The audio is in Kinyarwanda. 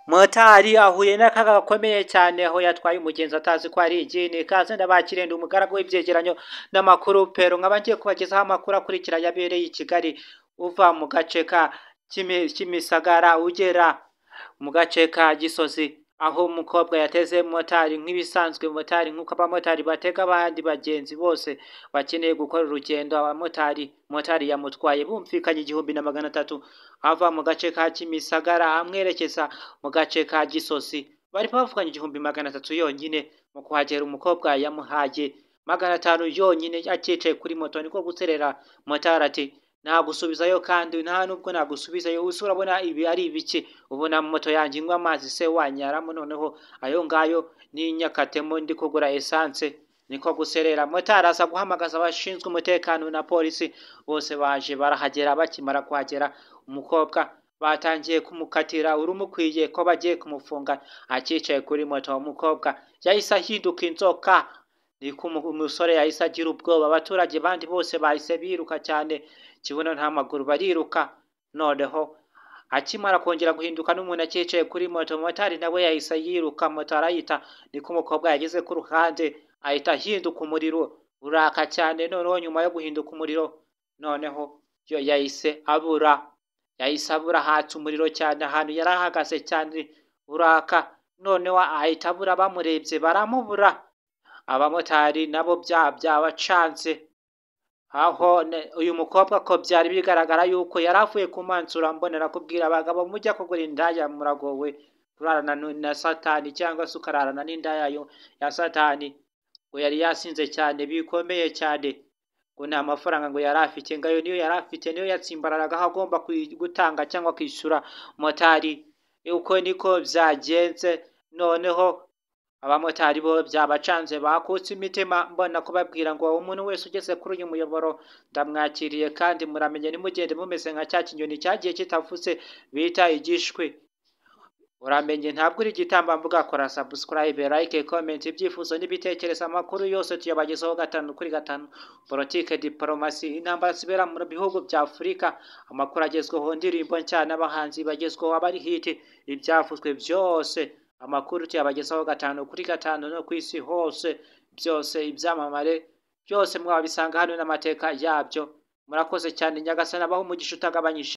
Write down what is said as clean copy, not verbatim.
Motari ahuye n'akaga gakomeye cyane aho yatwaye umugenzi atazi ko ari igini. Ikaze ndabakire, ndi umugaragu w'ibyegeranyo n'amakuru pero nkaba ngiye kubagezaho amakuru akurikira yabereye i Kigali, uva mu gace ka Kimisagara ugera mu gace ka Gisozi, aho umukobwa yateze motari nk'ibisanzwe. Motari nk'uko abamotari batega abandi bagenzi bose bakeneye gukora urugendo, abamotari motari yamutwaye bumvikanye 1300 ava mu gace ka Kimisagara amwerekeza mu gace ka Gisozi. Bari bavuganye 1300 yonyine. Mu kuhagera umukobwa yamuhaye 500 yonyine acyicaye kuri moto, niko guserera motari ati nagusubizayo kandi nta nubwo nagusubizayo, ubu urabona ibi ari ibiki? Ubona moto yanjye inywa amazi se wanyaramo? Noneho ayo ngayo ninyakatemo ndi kugura essence. Niko guserera motari aza guhamagaza abashinzwe umutekano na polisi, bose baje barahagera. Bakimara kuhagera umukobwa batangiye kumukatira urumukwiye ko bagiye kumufunga. Acyicaye kuri moto umukobwa yahise ahinduka inzoka, niko umusore yahise agira ubwoba. Abaturage bandi bose bahise biruka cyane, kibuno nta maguru bariruka. Noneho akimara kongera guhinduka n'umuntu acyicaye kuri moto, motari nawe yahise yiruka, moto arayita. Niko umukobwa yageze ku ruhande ahita ahinduka umuriro uraka cyane. Noneho nyuma yo guhinduka umuriro, noneho yo yahise abura, yahise abura, hatse umuriro cyane ahantu yari ahagaze cyane uraka, noneho ahita abura, bamurebye baramubura. Abamotari nabo byabacanze, aho uyu mukobwa ko byari bigaragara yuko yari avuye kumansura. Mbonera kubwira abagabo mujya kugura indaya, muragowe kurarana na satani cyangwa se ukararana n'indaya ya satani. Ngo yari yasinze cyane bikomeye cyane, ngo nta mafaranga ngo yari afite, ngo ayo niyo yari afite niyo yatsimbararagaho agomba gutanga cyangwa kwishyura motari. Uko niko byagenze. Noneho abamotari bo byabacanze, bakutse imitima. Mbona kubabwira ngo umuntu wese ugeze kuri uyu muyoboro ndamwakiriye, kandi muramenye nimugende mumeze nka cya kinyoni cyagiye kitavutse bita igishwi. Uramenye ntabwo uri igitambambuga. Kora subscribe, like, comment, ibyifuzo n'ibitekerezo. Amakuru yose tuyabagezaho 5 kuri 5. Politike, diplomasi, intambara zibera mu bihugu bya Afurika, amakuru agezweho, indirimbo nshya n'abahanzi bagezweho, abari hit, ibyavuzwe byose, amakuru tuyabagezaho 5 kuri 5 no ku isi hose. Byose ibyamamare byose mwabisanga hano n'amateka yabyo. Murakoze cyane, Nyagasani abaho umugisha utagabanyije.